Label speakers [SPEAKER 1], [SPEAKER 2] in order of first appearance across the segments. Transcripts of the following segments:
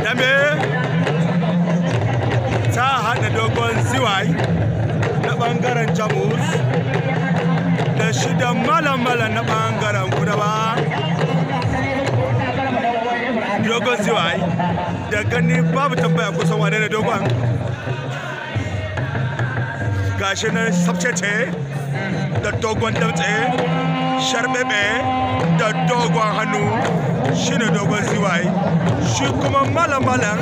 [SPEAKER 1] Dambe ta haɗa Dogon Ziwai na ɓangaren Jamus da shi da Malam-Malam na ɓangaren Kudawa. Dogon Ziwai da gani babu tambaya kusan wane ne dogon. Gashi nan sabcece da dogon damtse, sharbebe da dogon hannu, shine Dogon Ziwai. Shi kuma Malam-Malam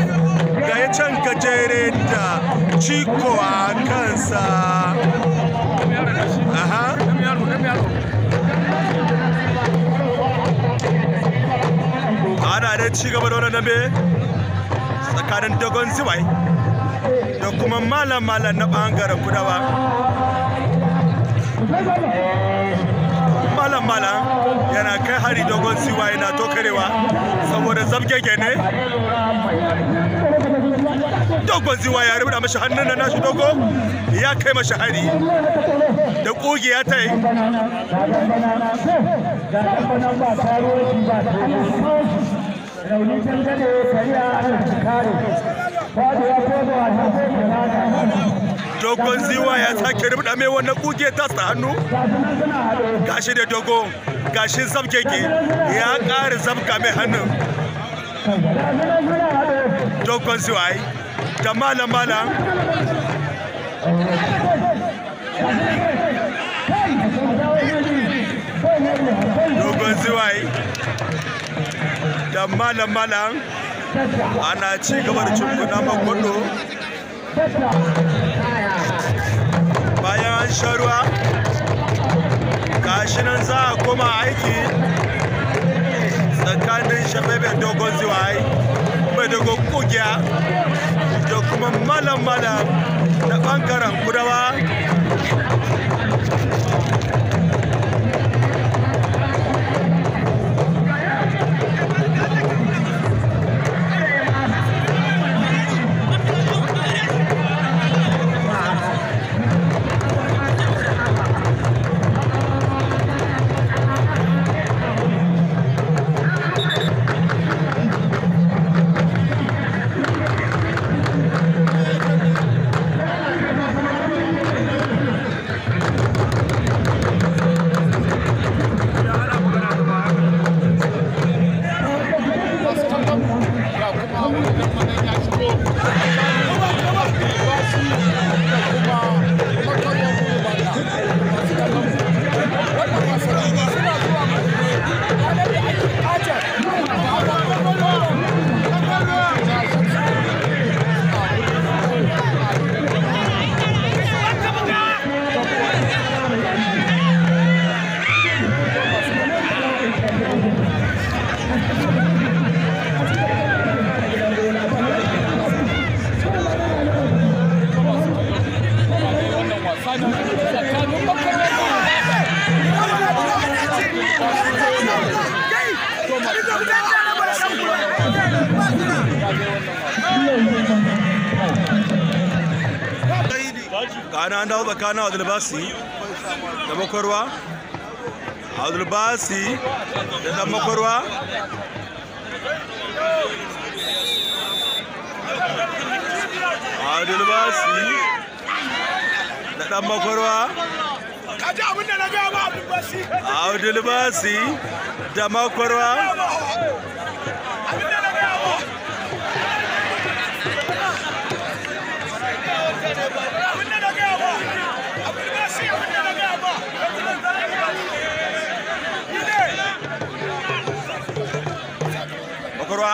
[SPEAKER 1] ga ya can gajere da ciko a kansa. Aha. Ana da ci gaba da wannan dambe tsakanin Dogon Ziwai da kuma Malam-Malam na bangaren Kudawa. Malam-Malam yana kai hari, Dogon Ziwai yana tokarewa saboda zabgege ne. Dogon Ziwai ya rubuta mashi hannun na nashi, dogo ya kai mashi hari da ƙugiya ta yi. Dogon Ziwa ya sake rubuta mai wannan ƙugiyar ta sa hannu. Gashi da dogo, gashi zabgege, ya ƙara zabga mai hannun. Dogon Ziwai da Malam-Malam. Dogon Ziwai da Malam-Malam ana ci gaba da cinkuna makwado. Bayan an sha ruwa, gashi nan za a koma aiki tsakanin Shabebe Dogon Ziwai mai dogon kugiya da kuma Malam-Malam na ɓangaren Kudawa. Kana an dawo tsakanin Abdulbasi da Makwarwa. Abdulbasi da dan Makwarwa. Abdulbasi da dan Makwarwa. Abdulbasi da Makwarwa. Makwarwa.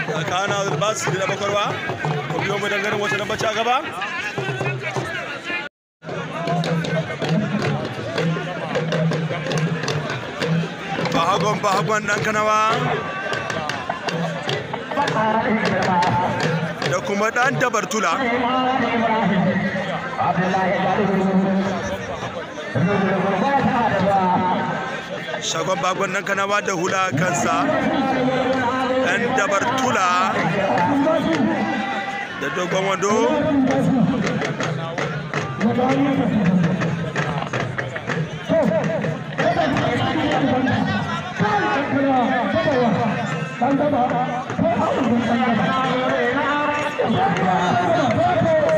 [SPEAKER 1] Tsakanin Abdulbasi da Makwarwa. Ku biyo mu dangane wata nan bacci a gaba. Bahagon Bahagon dan Kanawa da kuma dan Tabartula. Shagon Bahagon dan Kanawa da hula kansa, dan Tabartula da dogon wando.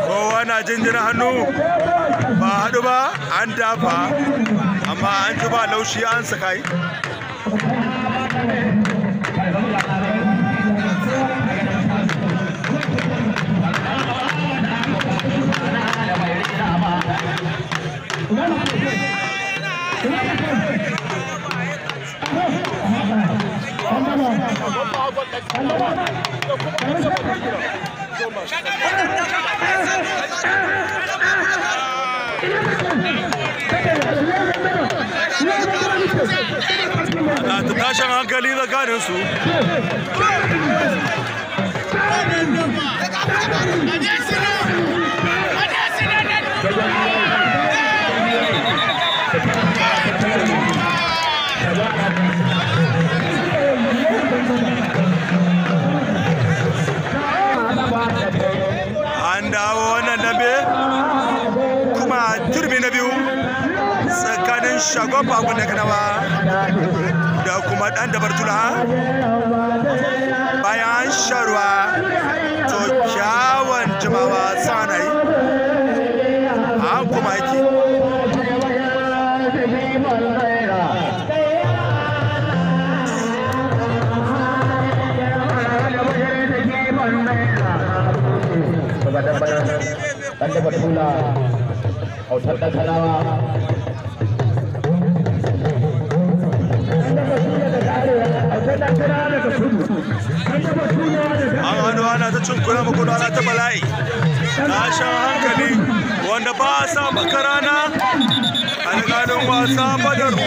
[SPEAKER 1] Kowa na jinjina hannu ba haɗu ba, an dafa amma an ji ba laushi an sakai. Na ta tashin hankali tsakaninsu. An dawo wannan dambe kuma turmi na biyu tsakanin shagon bakon da kanawa da kuma dan dabar tula. Bayan an sha ruwa to kyawun jimawa tsanai an kuma aiki.
[SPEAKER 2] Dan da batula autar da kanawa
[SPEAKER 1] An hannu ana ta cin kuna makudu, ana ta bala'i tashin hankali wanda ba a sa makarana. Alƙalin wasa Badaru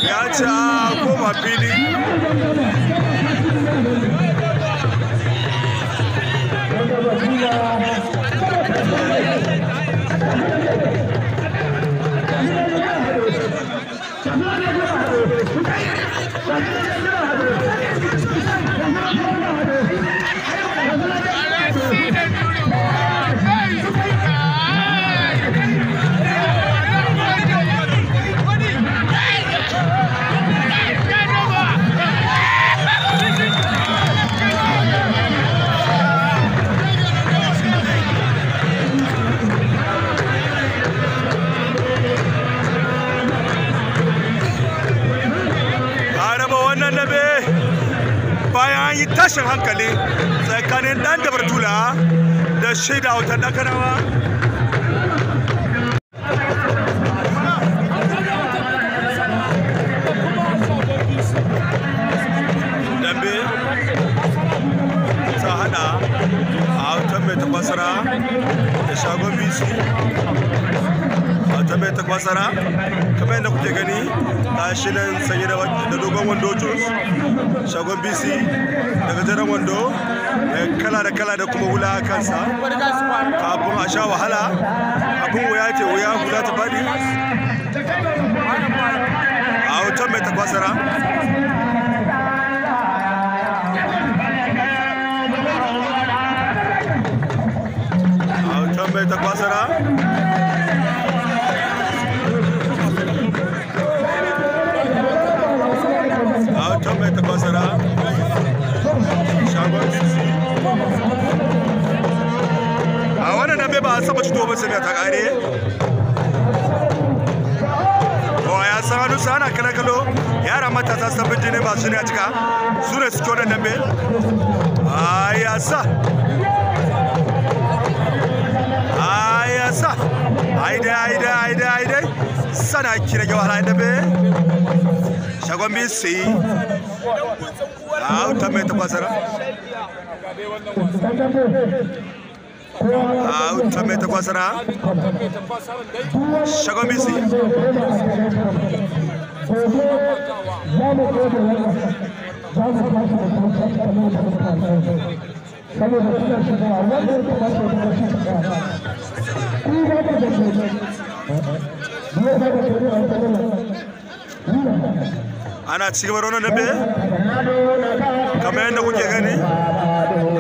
[SPEAKER 1] ya ce a koma fili. A raba wannan dabe bayan an yi tashin hankali tsakanin dan da bartula da shaida wutar dan kanawa. Dambe ta hada a wutar mai tafasara da shagon bisi a ta mai takwasara. Kamar yadda kuke gani, gashi nan sanye da dogon wando jus, shagon bc da gajeren wando mai kala da kala da kuma hula a kansa. Kafin a sha wahala, abin wuya ce wuya hula ta faɗi. A wutan mai takwasara. A wutan mai takwasara. A wutan mai takwasara, shagon bc. A wannan dambe ba a saba cito ba sai ta kare. Kowa ya san hannu sa ana kala kalo. Yara matasa sabbin jini ba su ne a cika su ne suke wannan dambe. Ayasa, ayasa, ai dai, ai dai, ai dai, ai dai, sana kira ga wahala dambe. Shagon bc, a wutan mai tafasara, a wutan mai tafasara, shagon bc.
[SPEAKER 3] Saboda suna shigowa wanda ya kamata ya kuma shi ku ba da da ke ba da ke a
[SPEAKER 1] Ana ci gaba da wannan dambe kamar yadda kuke gani.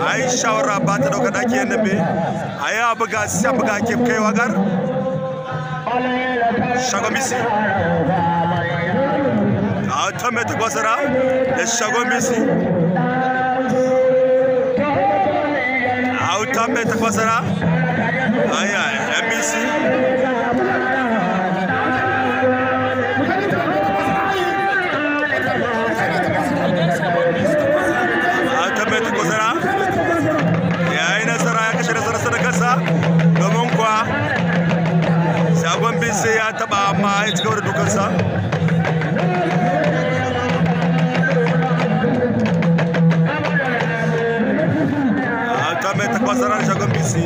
[SPEAKER 1] A yi shawara ba ta dauka ɗaki yan dambe, a yi abu ga sai buga ke kaiwa gar. Shagon Bisi. Autan mai takwasara da Shagon Bisi. Autan mai takwasara. Aya, MBC. Autan mai takwasara. Ya yi nasara, ya kashe nasararsa da kansa. Domin kuwa Shagon Bisi ya taba amma ya ci gaba da dukansa. Ta mai takwasarar Shagon Bisi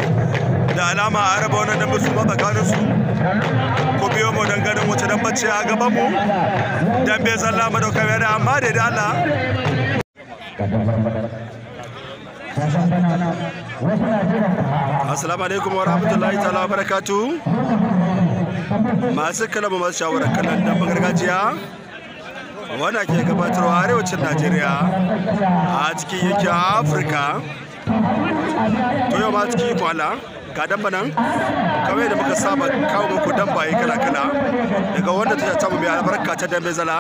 [SPEAKER 1] da alama a raba wannan dambe su ma tsakanin su. Ku biyo mu don ganin wace dambe ce a gaban mu. Dambe zalla madauka da amma da Allah. Assalamu alaikum wa rahmatullahi ta'ala wa barakatuh. Masu kalama masu shawarar kallon damben gargajiya wanda ke gabatarwa arewacin Najeriya a cikin yankin Afirka. To yau ma cikin ikon Allah ga damba nan kamar yadda muka saba kawo muku dambaye kala-kala daga wanda ta samu mai albarka ta dambe zala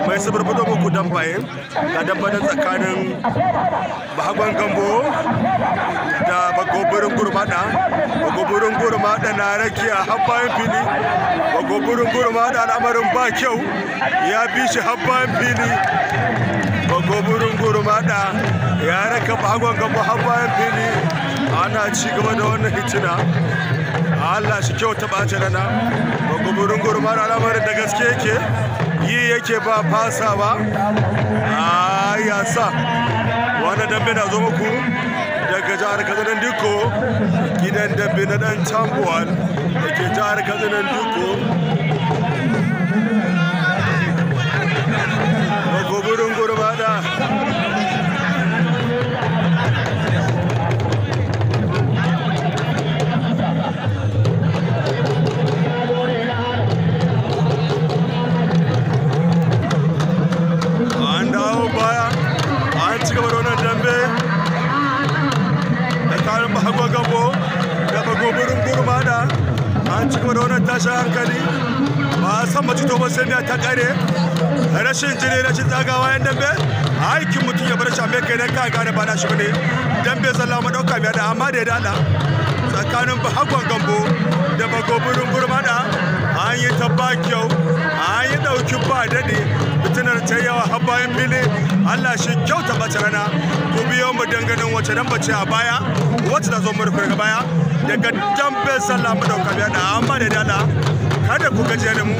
[SPEAKER 1] mai suburbudo muku dambaye. Ga damba nan tsakanin Bahagon Gambo da Bagobirin Gurmada. Bagobirin Gurmada na rakiya har bayan fili. Bagobirin Gurmada al'amarin ba kyau, ya bi shi har bayan fili. Bagobirin Gurmada ya raka Bahagon Gambo har bayan fili. Ana ci gaba da wannan hitina. Allah shi kyau ta ɓace rana. Bagobirin Gurmada al'amarin da gaske yake yi, yake ba fasa ba. Ya sa wannan dambe na zo muku daga jihar Katsina Dikko, gidan dambe na dan Tambuwal da ke jihar Katsina Dikko. Bagobirin Gurmada an dawo baya, an ci gaba da wannan dambe tsakanin Bahagon Gambo da Bagobirin Gurmada. An ci gaba da wannan tashin hankali, ba a san mace to ba sai miya ta kare. Rashin jini, rashin tsagawa, yan dambe aikin mutum ya bar shi a kai dan ka gane ba na shi bane. Dambe zalla ma dauka miya da amma da ya dada tsakanin Bahagon Gambo da Bagobirin Gurmada. An yi ta ba kyau, an yi dauki ba daɗi, fitinar ta yawa har bayan fili. Allah shi kyauta bace rana. Ku biyo mu danganin wace dan bace a baya, wacce ta zo mu daga baya daga dambe sallah mu dauka biya da amma da dala. Kada ku gajiya da mu,